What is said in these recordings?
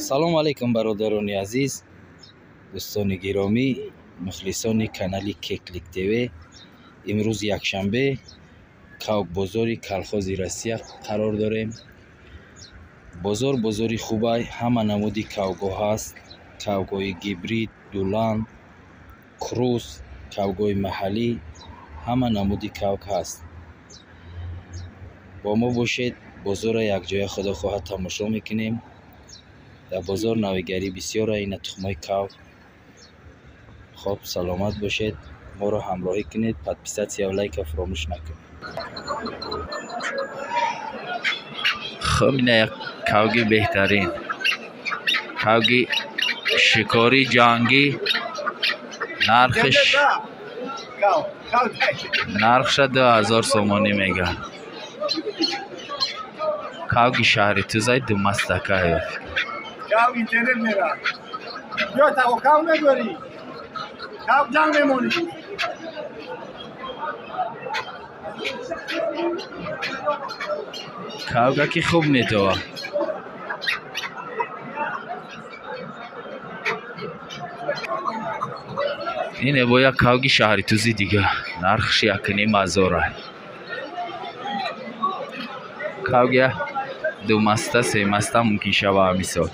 Ассалому алайкум, бародарони азиз, дӯстони гиромӣ, мухлисони канали Кеклик ТВ. Имрӯз якшанбе, бозори колхози Россия қарор дорем. Бозор бозори хубай, ҳама намуди кавгоҳ ҳаст: кавгоҳи гибрид, дулан, крус, кавгоҳи маҳаллӣ, ҳама намуди кавг ҳаст. Бо мо бошед, бозорро якҷоя худо хоҳад тамошо мекунем. Дар бозор навигарӣ бисёр, ина тухмҳои кавг. Хоб, саломат бошед, моро ҳамроҳӣ кунед, подписаться, лайка фаромӯш накунед. Хоб, ина як кавги беҳтарин, кавги шикорӣ ҷангӣ, нархша 2000 сомонӣ мегӯяд. Кавги шаҳри Тузай думастакаев. Кав интернет мера. Ё тако кав мегӯрӣ. Кав ҷанг мемонӣ. Кавга ки хуб метова. Ине бо як кавги шаҳри Тузи дига, нархш 1500. Кавги думаста, семаста мумкин шава ҳамисол.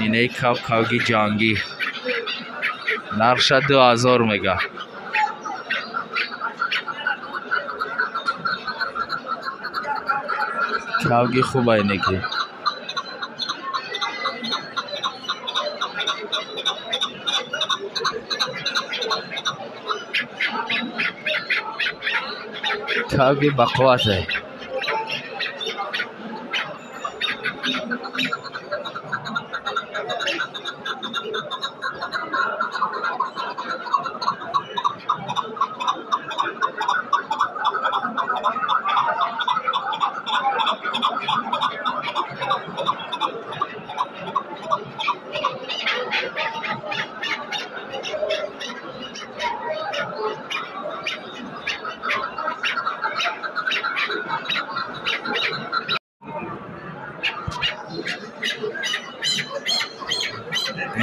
Инаи кав кавги ҷангӣ, нархша 2000 мега. Кавги хуба инеки. Кавги бақуввате.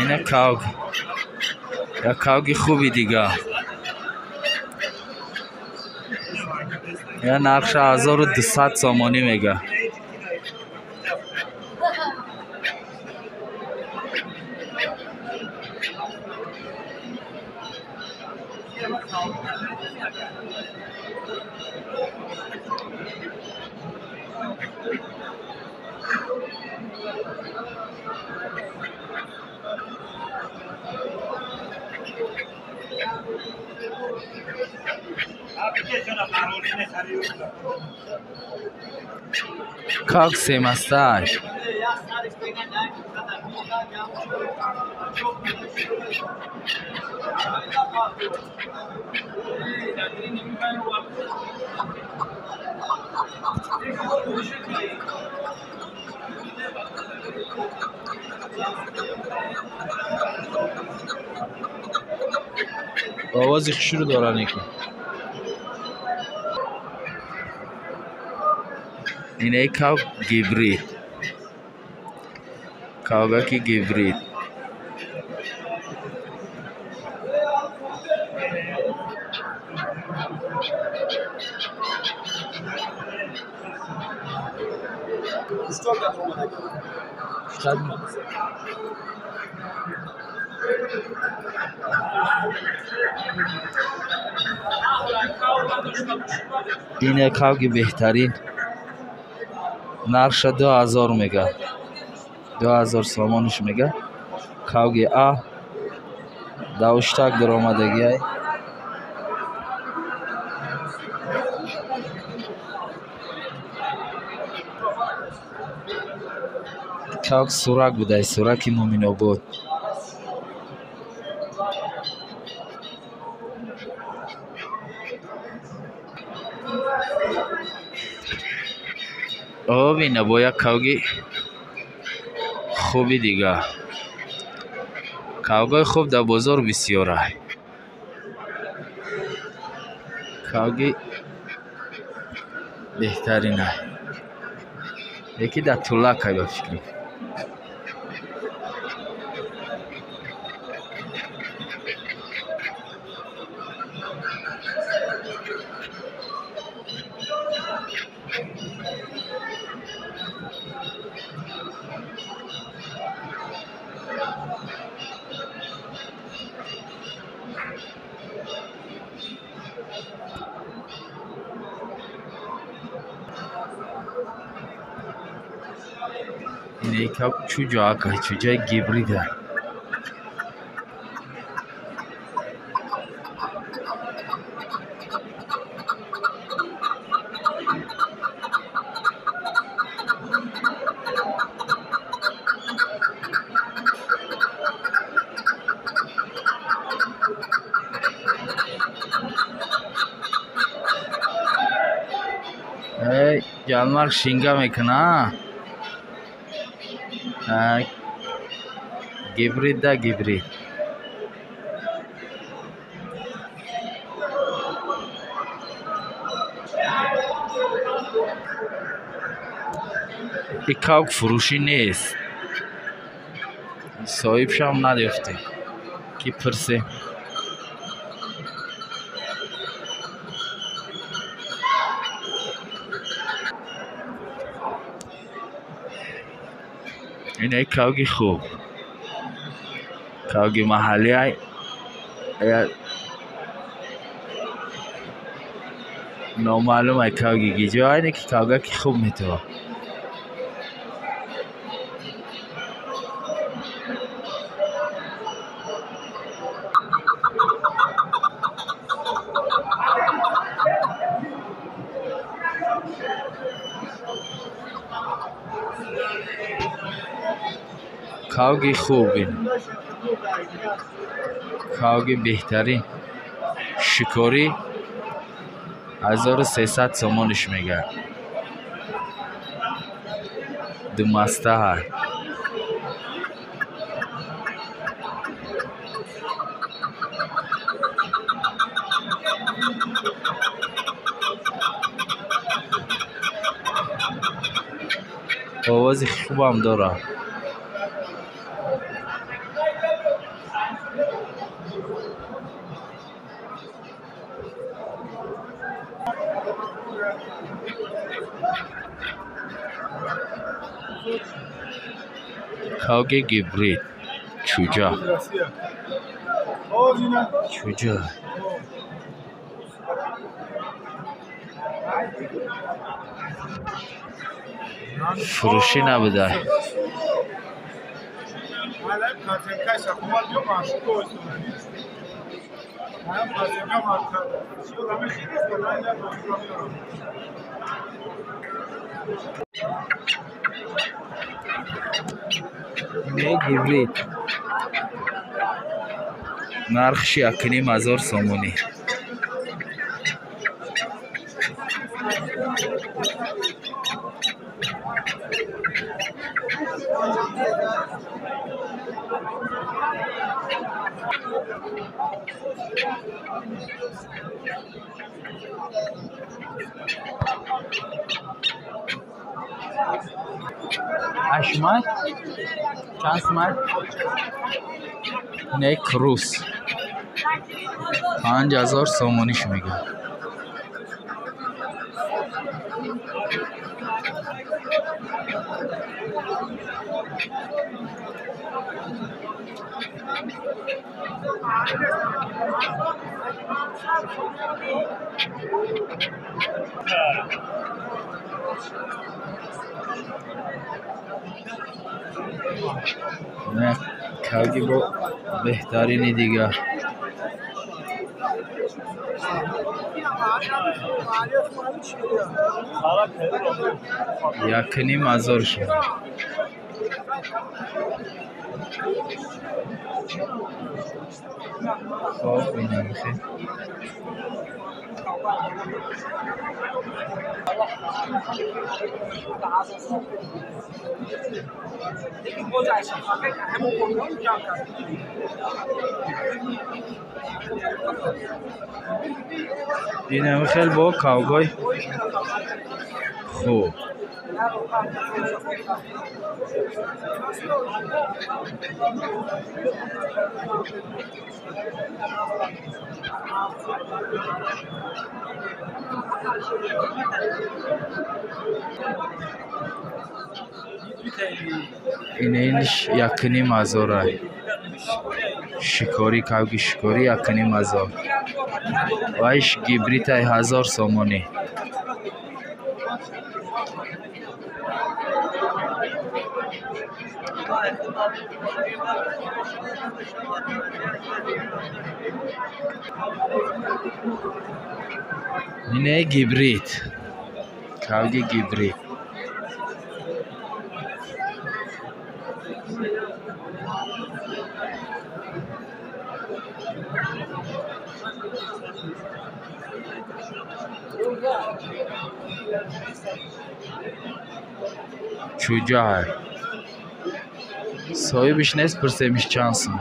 Ина кавг, як кавги хуби дига. Я нархша 1200 сомонӣ мега. Кавг семастааш. Овози хушрӯ доранд ки. Инаи кавг гибрид, кавгаки гибрид. Ина кавги беҳтарин, нархша 2000 мега, 2000 сомониш мега. Кавги А давуштак даромадагиай. Кавг сурак будай, сураки Муминобод. Об ина бо як кавги хуби дига. Кавгои хуб дар бозор бисёра. Кавги беҳтарина. Яки дар тулакай ба фикрем. Ин чуҷоака, чуҷои гибрида. Эй, ҷалмарг шинга мекуна. Гибрид да гибрид. И кавк фурӯшӣ нест. Соҳибшам наёфтем ки пурсем. Ин як кавги хуб, кавги маҳаллӣ. Номаълум ай кавги гиҷо, айне ки кавгаки хуб метавад. Кавги хуб ин. Кавги беҳтарин. Шикорӣ 1300 сомониш мегӯяд. Думастаҳа. Овози хубам дорад. Кавги гибрид. Чуҷа. Чуҷа. Фурӯшӣ набуда. Не гибрид. Нархш 1500 сомонӣ. Ашмат? Чанд сумат? Не крус. 5000 сомониш мегӯяд. Не кавги бо беҳтарини дигар. 1500 шуд. Хоб, инам хел. Инам хел бо кавгой хуб. Инаш якним ҳазора. Шикорӣ, кавги шикорӣ якним ҳазор. Вайш гибритай 1000 сомонӣ. Ине гибрид. Кавги гибрид. Чуҷа соҳибиш нест, пурсемиш чанд сум.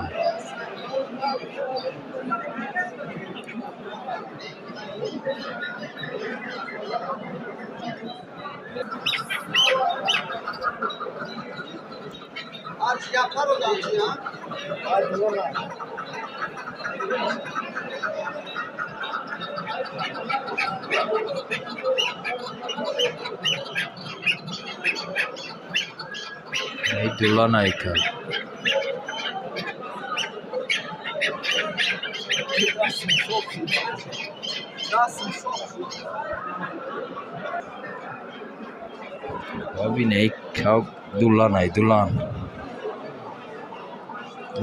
Дуланайка. Бабиней кав дуланай дулан.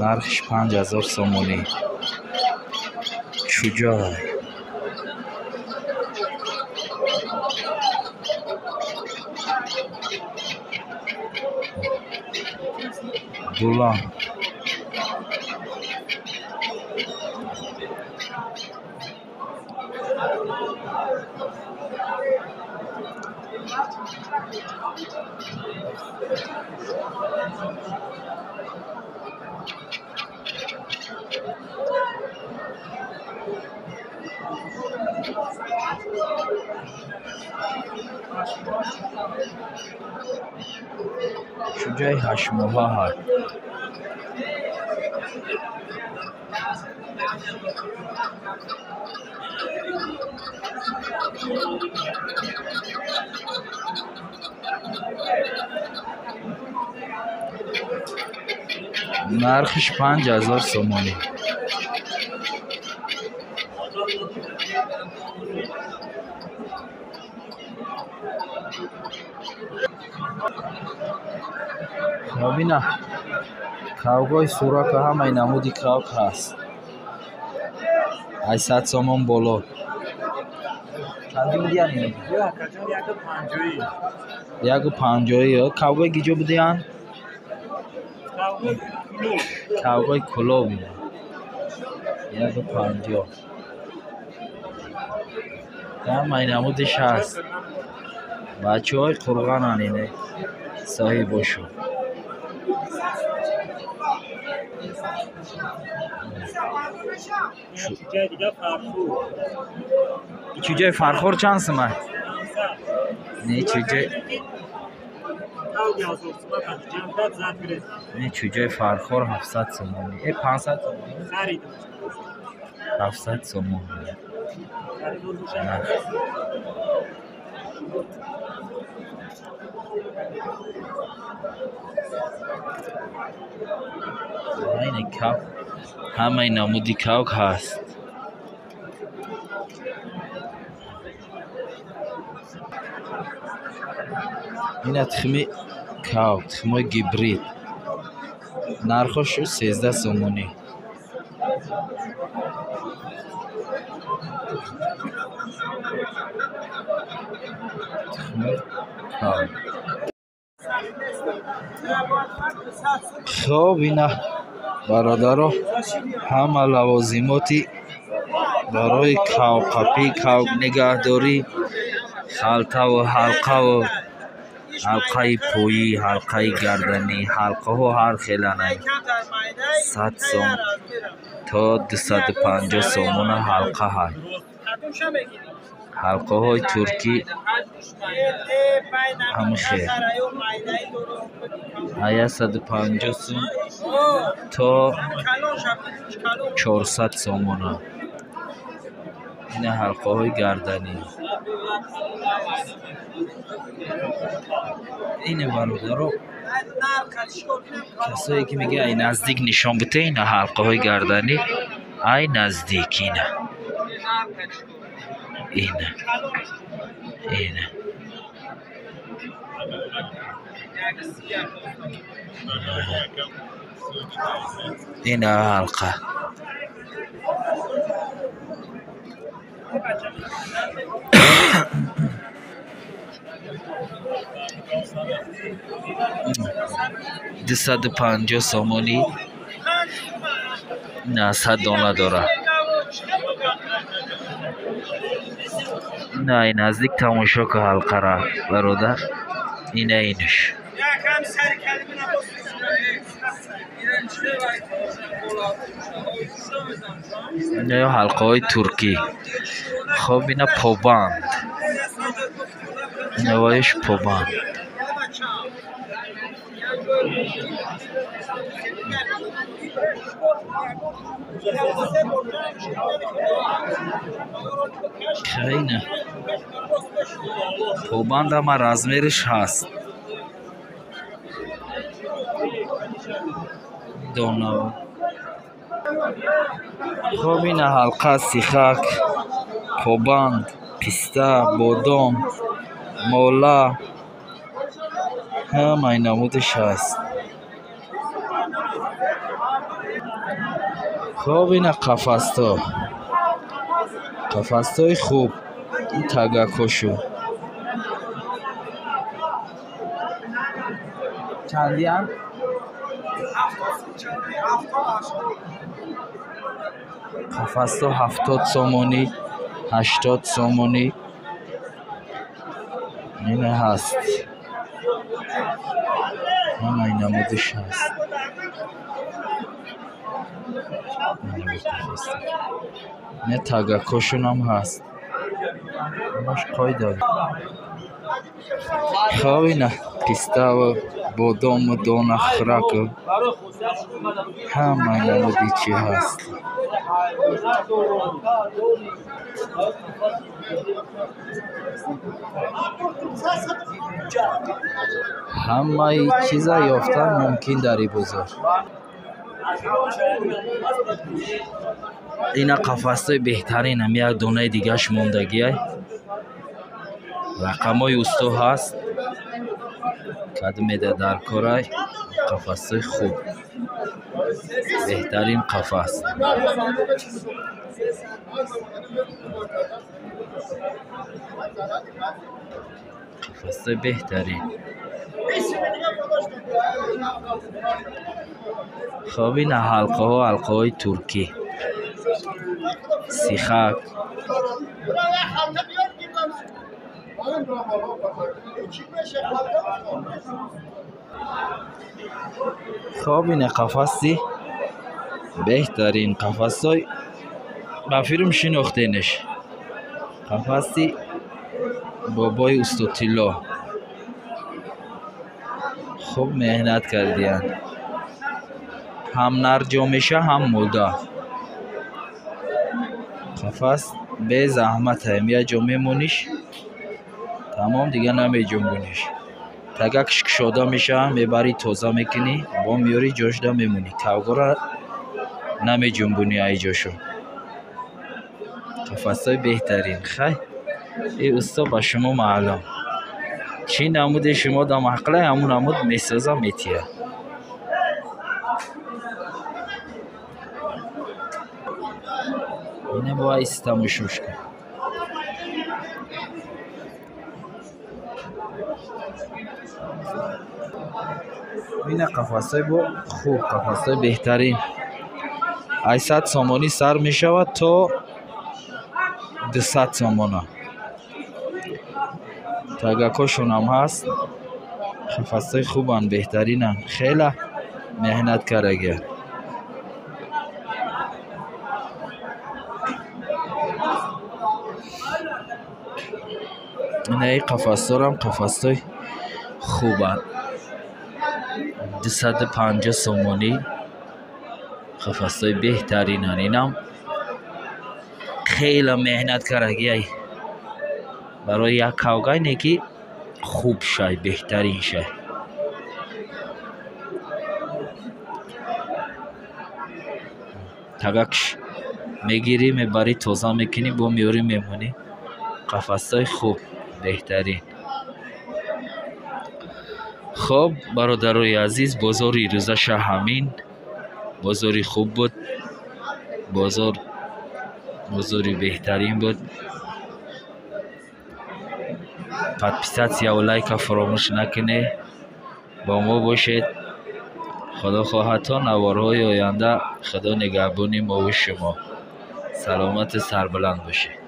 Нархш 5000 сомонӣ. Чуҷай. Дулан. Чуҷаи ҳаштмоҳа ҳаст. Нархиш 5000 сомонӣ. Бина кавгои сурака ҳамаи намуди кавг ҳаст. 800 сомон боло. Чанди будиян? 1,50. Кавгои гиҷо будиян? Кавгои Кулоб. 1,50. Ҳамаи намудиш ҳаст. Бачаҳои қурғанан ине соҳибошу. Чуҷаи Фархор чанд сума? Не чуҷаи Не чуҷаи Фархор 700 сомонӣ. 500 сомонӣ. 700 сомонӣ. Айне кав ҳамаи намуди кавк ҳаст. Ина тухми кавк, тухмои гибрид. Нархош 13 сомонӣ. Тухми кавк. Хоб ина бародаро ҳама лавозимоти Барои кавқапӣ, кавк нигаҳдорӣ, халтаву ҳалқаву ҳалқаи поӣ, ҳалқаи гарданӣ, ҳалқаҳо ҳар хелананд. 100 сом то 250 сомона ҳалқа ҳаст. Ҳалқаҳои туркӣ ҳамин хел. 150 сом то 400 сомона. Ина ҳалқаҳои гарданӣ. Ина бародаро, касое ки мегӯяд ай наздик нишон бите, ина ҳалқаҳои гарданӣ ай наздик, ина ина ина ина ҳалқа. 250 сомонӣ на 100 дона дора. На ай наздик тамошо ка ҳалқара бародар. Ина инаш. Ина ҳалқаҳои туркӣ. Хоб ина побанд. Навоиш побанд. Хайна. Побанд ама размериш ҳаст. Дона. Хоб ина ҳалқа, сихак, побанд, писта, бодом, мола, ҳамаи намудиш ҳаст. Хоб ина қафасто. Қафастои хуб, ин тагакошу. Чандиянд? Қафасто 70 сомонӣ, 80 сомонӣ. Ина ҳаст. Ҳамаи намудиш ҳаст. Ина тагакошунам ҳаст. Ҳамаш қоида. Хоб ина пиставу бодому дона хӯраку ҳамаи намуди чӣ ҳаст. Ҳамаи чиза ёфтан мумкин дар ин бозор. Ина қафасҳои беҳтаринам, як донаи дигаш мондагиай. Рақамҳои усто ҳаст. Кадмеда дар корай. Қафасҳои хуб. Беҳтарин қафас. Қафасҳои беҳтарин. Хоб ина ҳалқаҳо, ҳалқаҳои туркӣ. Сихак. Хоб ина қафаси беҳтарин қафасҳои ба филм шинохтенеш. Қафаси бобои устодтилло. Хуб меҳнат кардиянд. Ҳам нар ҷо меша, ҳам мода. Қафас безаҳматаем, як ҷо мемониш, тамом, дигар намеҷунбониш. Тагакш кушода меша, мебарӣ тоза мекунӣ, бо меёрӣ ҷошда мемонӣ. Кавгора намеҷунбонӣ ай ҷошо. Қафасҳои беҳтарин. Хай, ин усто ба шумо маълум. Чӣ намуде шумо дар маҳқалай, ҳамун намуд месоза метиҳад. Ина бояд истамошош кун. Ина қафасҳои бо хуб, қафасҳои беҳтарин. 800 сомонӣ сар мешавад то 200 сомона. Тагакошон ҳам ҳаст. Қафасҳои хубанд, беҳтаринанд. Хеле меҳнат кардагианд. Инаи қафасҳорам қафасҳои хубанд. 250 сомонӣ қафасҳои беҳтаринанд. Инам хеле меҳнат кардагиай барои як кавгай, не ки хуб шай, беҳтарин шай. Тагакш мегирӣ, мебарӣ, тоза мекунӣ, бо меёрӣ, мемонӣ. Қафасҳои хуб, беҳтарин. Хоб, бародарои азиз, бозори ирӯзаша ҳамин. Бозори хуб буд. Бозор бозори беҳтарин буд. Подписаться ву лайка фаромӯш накунед. Бо мо бошед. Худо хоҳад, то наворҳои оянда. Худо нигаҳбони мову шумо. Саломату сарбаланд бошед.